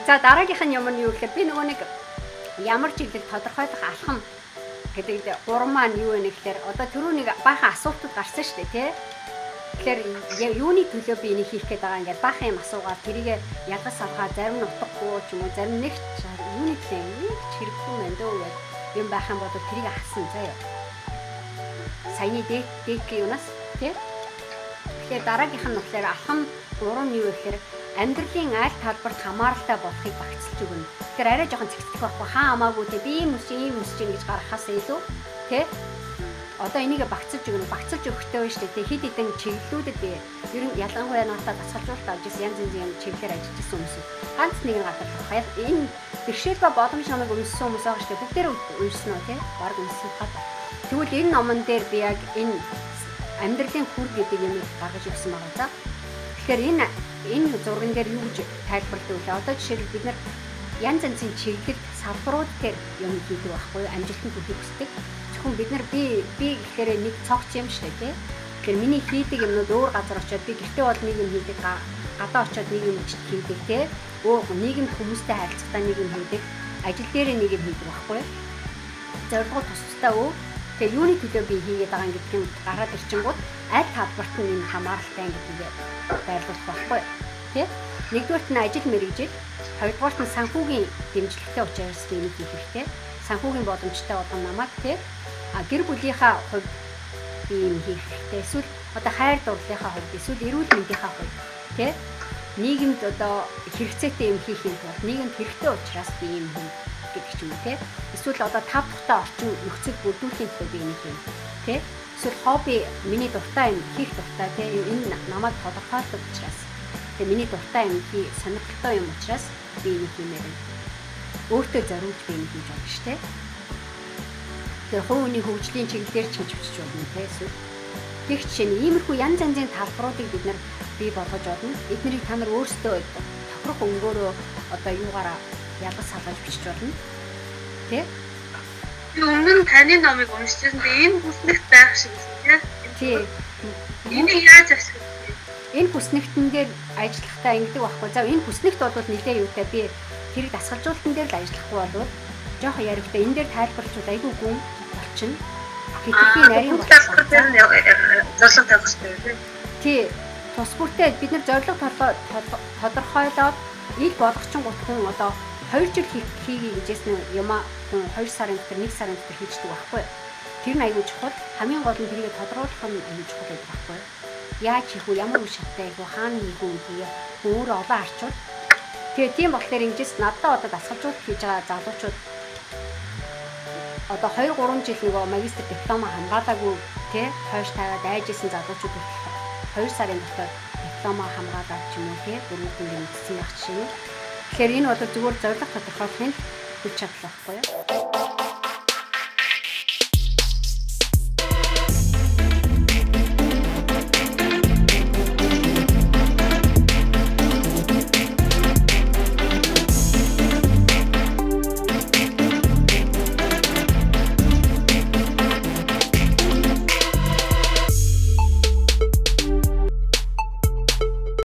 За дараагийнх нь юм нь юу гэхээр би нөгөө нэг ямар чиглэл тодорхойлох алхам гэдэг гурван маань юу вэ гэхээр одоо түрүү нэг баахан асуултууд гарсан шүү дээ, тий? Тэгэхээр юуны төлөө би энийг хийх гээд байгаа ингээд баахан юм асуугаад тэрийг ялгаж салгаа зарим нь утгагүй ч юм уу зарим нэг ч юуны төлөө нэг ч хэрэггүй мэн дөө гэдэг юм байх юм бол тэрийг ассан заяа. Саяны дээдлийн юунаас тий? Тэгэхээр дараагийнх нь болохоор алхам 3 нь юу гэхээр амьдралын аль талбарт хамааралтай болохыг багцлж өгнө. Тэгэхээр арай жоохон цэгцлэх байхгүй хаа хамаагүй те би ийм үс ийм үс чинь гэж гаргахаас илүү те одоо энийг багцлж өгнө. Багцлж өгөхдөө байна шүү дээ. Хэд хэдэн чиглэлүүдэд би ер нь ялангуяа надад дасгалжуулалт авч ирсэн янз янзын юм чиглэлээр ажиллаж ирсэн хүмүүс. Ганц нэг нь гадарлах. Энэ бэрхшээл ба боломж номыг уншсан хүмүүс байгаа шүү дээ. Бүгдээрээ уншсан уу те? Бараг уншсан хаа. Тэгвэл энэ номон дээр би яг энэ амьдралын хүр гэдэг юмыг гаргаж өгсөн байгаа за. Тэгэхээр энэ зурган дээр юу гэж тайлбарладаг вэ? Одоо жишээлбэл бид нар янз янзын чиглэл салбарууд дээр юм хийдэг байхгүй юу? Амжилтанд хүрэхийг хүсдэг. Зөвхөн бид нар би гэхээр нэг цогц юм шүү дээ, тий? Тэгэхээр миний хийдэг юмнууд өөр газар очиод би гэртээ бол нэг юм хийдэг, гадаа очиод нэг юм хийдэг, тий? Өөр нийгэмд хүмүүстэй харилцахдаа нэг юм хийдэг, ажил дээрээ нэг юм хийдэг байхгүй юу? Зорилгоо тусдаа өөр. Тэгээ юуны төлөө би хийгээд байгаа гэдгийг гараад ирчингууд аль талбарт нь энэ хамааралтай гэдгийг байрлуулах байхгүй тий. Нэгдүгээрт нь ажил мэргэжил, хоёрдугаарт нь санхүүгийн дэмжлэгтэй учраас би энийг хийх хэрэгтэй. Санхүүгийн боломжтой болгон намайг тий. А гэр бүлийнхаа хувьд би юм хийх хэрэгтэй. Эсвэл одоо хайр дурлалынхаа хувьд, эсвэл эрүүл мэндийнхаа хувьд тий. Нийгэмд одоо хэрэгцээтэй юм хийх юм бол нийгэмд хэрэгтэй учраас би юм хий гэдэг ч юм уу тий. Эсвэл одоо тав тухтай орчин нөхцөл бүрдүүлэхийн төлөө би энийг хийнэ тий. Эсвэл хобби миний дуртай юм хийх дуртай тий. Энэ намайг тодорхойлдог учраас тий миний дуртай юм хий сонирхолтой юм учраас би энийг хиймээр байна. Өөртөө зориулж би энийг хийж болно шүү тий. Тэгэхээр хувь хүний хөгжлийн чиглэлээр ч хийж бичиж болно тий. Эсвэл гэх жишээ нь иймэрхүү янз янзын талбаруудыг бид нар бий болгож болно. Эднэрийг та нар өөрсдөө тохирох өнгөөрөө одоо юугаараа ялгаж салгаж бичиж болно. Тэ? Би өмнө нь таны номыг уншижсэн. Тэгээ энэ хүснэгт байх шиг байсан тий. Энийг яаж ашиглах вэ? Энэ хүснэгтэн дээр ажиллахдаа ингэдэг байхгүй. За энэ хүснэгт бол нэлээ юутай би тэрийг дасгалжуулалтан дээр л ажиллахгүй болвол жоохон яригтай. Энэ дээр тайлбарлавал айгүй гүн болчихно. Хэтэрхий нарийн болчихно. Зорилго тавих хэрэгтэй тий. Тий. Тус бүртээ бид нар зорилго тодорхойлоод ил болгочин гут хүн одоо 2 жил хийе гэжсэн юмаа хүн 2 сарын дотор 1 сарын дотор хийждэг байхгүй. Тэр нь айгүй чухал. Хамгийн гол нь тэрийг тодруулах нь айгүй чухал байдаг байхгүй. Яаж хийх үү, ямар үе шаттай хийх үү, хаана хийх үү гэдгийг өөрөө олон арчуул. Тэгээ тийм болохоор ингэжээс надад одоо дасгалжуулалт хийж байгаа залуучууд одоо 2 3 жил нөгөө магистр диплома хамгаалаагүй тий хойш тавиад айж исэн залуучууд хүртэл 2 сарын дотор диплома хамгаалаад ч юм уу тий дөрвөн юм мэдсэн байх жишээ нь. Тэгэхээр энэ бол зүгээр зорилго тодорхойлохын хүч чадал байхгүй юу?